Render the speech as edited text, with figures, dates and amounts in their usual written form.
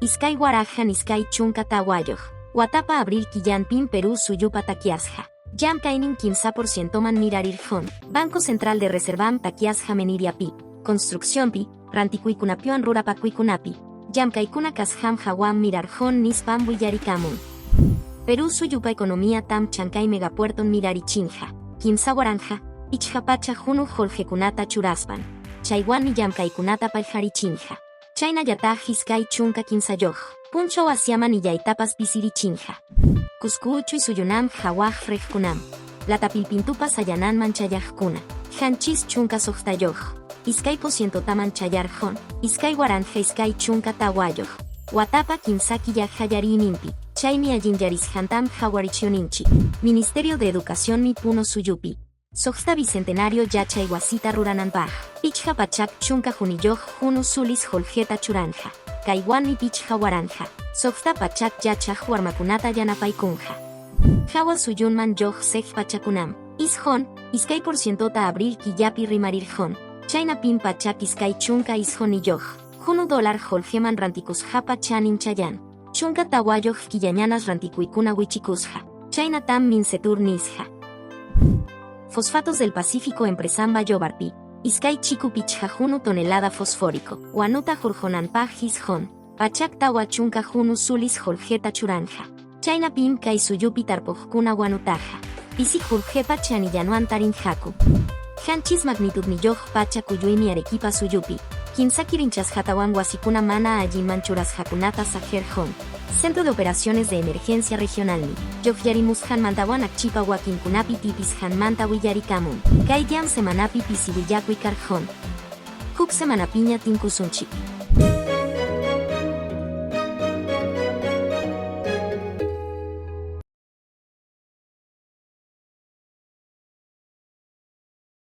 2024. Watapa abril killanpim Perú suyupa takyasqa llamkaynin 3%man mirarirqun. Banco Central de Reservam takyasqa Meniriapi, construccionpi, rantikuykunapiwan rurapakuykunapi, llamkaykuna kasqan hawan mirarqun nispam willarikamun. Perú suyupa economía tam Chancay megapuerton mirarichinqa, 3500 hunu qullqikunata churaspan, chaywanmi llamkaykunata paqarichinqa. Chaynallataq 23 punchaw Asiaman illaytapas pisirichinqa. Cusco uchuy suyunam hawaq riqkunam, Latapilpintupa sayananman chayaqkuna, 76, 2%taman chayarqun, 2024. Watapa kimsa killa qallariyninpi, chaymi allinyarisqantam qhawarichiuninchik. Ministerio de Educacionmi Puno suyupi, 6 bicentenario yachay wasita rurananpaq, 511 hunu sulis qullqita churanja, kaywanmi 5600 yachaq warmakunata yanapaykunqa. Hawa suyunman lluqsiq pachakunam, 9, 2%ta abril killapi rimarirqun, chaynapim 129 hunu dólar qullqiman rantikusqapa chanin chayan. 14 killañanas rantikuykuna wichikusqa, chaynatam Mincetur nisqa. Fosfatos del Pacífico empresam Bayobarpi, iskay chiku pichqa hunu tonelada fosfórico, wanuta hurqunanpaq 940 hunu sulis qullqita churanja. Chaynapim kay suyupi tarpuqkuna wanutaqa, pisi qullqipa chanillanwan tarinqaku. 7 magnitudniyuq pacha kuyuymi Arequipa suyupi, 3 kirinchasqatawan wasikuna mana allinman churasqakunata saqirqun. Centro de Operaciones de Emergencia Regionalmi, lluqllarimusqanmantawan akchipa wakinkunapi tipisqanmanta willarikamun. Kay semanapi pisi willakuy karqun. Huk semanapiña tinkusunchik.